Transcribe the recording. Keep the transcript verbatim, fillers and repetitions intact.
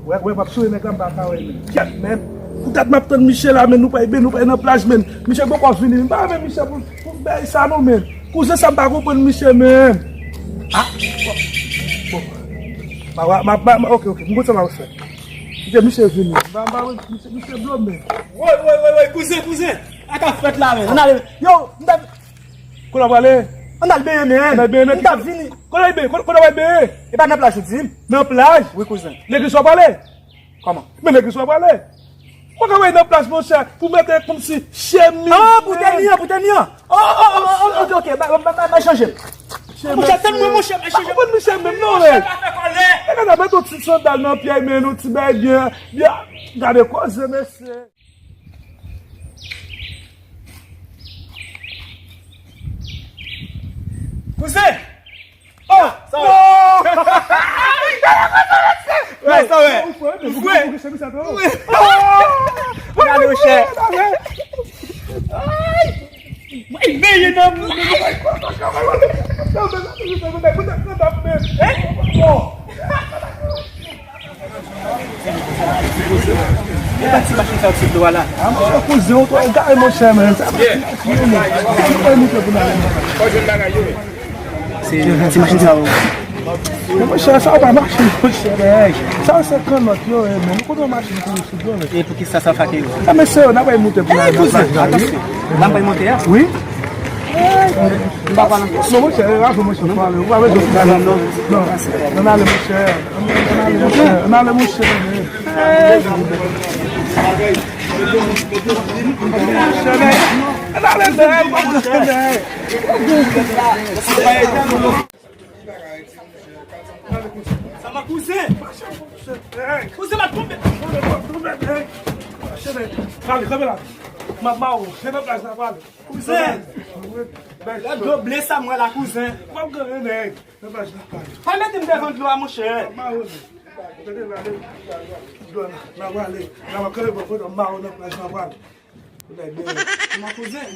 Wè, wè, m ap souri nèg la, m pa ka wè li. Kèt, men. Poutèt m ap tann Michel la, men nou pa, men nou pa nan plaj, men. Michel poko vini, m pa avè Michel pou, pou bay sa non, men. Kouzen sa m pa konprann Michel, men. Ah, bon, bon. Ma, ma, ma, ma, ok, ok, m konn sa m ap fè. Kite Michel vini. M pa, m pa, Michel, Michel blo, men. Woy, woy, woy, woy, kouzen, kouzen. Sa k ap fèt la, men. Ann ale, yo, m ta Kote w prale? Ann al benyen, men. Ann al benyen, men. M t ap vini. Kote w al benyen? Kote, kote w al benyen? E pa nan plaj ou di m? Nan plaj? Wi, kouzen. Legliz w prale? Kòman? Men legliz w prale? Mwen ka wè nan plaj, monchè, pou mete kòmsi chemiz. Ah, pou teni an, pou teni an. Oh, oh, oh, oh, ok, ok, ba, ba, ba, ba chanje. Monchè, tann mwen, monchè, ba chanje. Mwen, monchè, menm non, men. Monchè, pa fè kòlè. E gade, met yon ti sandal nan pye, men yon ti bagay byen, byen. Gade koze, mesye. Kouzen! Oh! Sa wè? Wè, sa wè? Ou fwe? Ou fwe? Gade, monchè. Ay! Mwen veye nan. E pa ti machin sa yo sou dlo a la. Ah, monchè, kouzen, ou twò egare, monchè, men. Sa pa ti machin, men. Ou pa moute pou n ale, men. Se ti machin sa yo. Men, monchè, sa yo pa machin, monchè, men. Sa yo se kannòt yo ye, men. Nou konn yon machin pou sou dlo, men. E pou ki sa, sa fake yo? Ah, men se yo, n ap bay moute pou n ale nan plaj la, wi. Atansyon. N ap bay moute a? Wi. M pa pale ankò. Non, monchè, rache, monchè, pale. Ou pa bezwen pale. Non, non. Non, ann ale, monchè. Ann ale, monchè. Ann ale, monchè. Ann ale, monchè. Sa va, kouzen? Kouzen, m ap tonbe. Pale, kanpe la. M ap mare w. Se nan plaj la, pale. Kouzen! Lè dlo ble sa m wè la, kouzen. W ap gade nèg nan plaj la, pale. Pa mete m devan dlo a, monchè. M ap mare w. Gade la, dlo a la. N a prale. N a kanpe bò kote m mare w nan plaj la, pale. Ou nèg byen. Kouman, kouzen?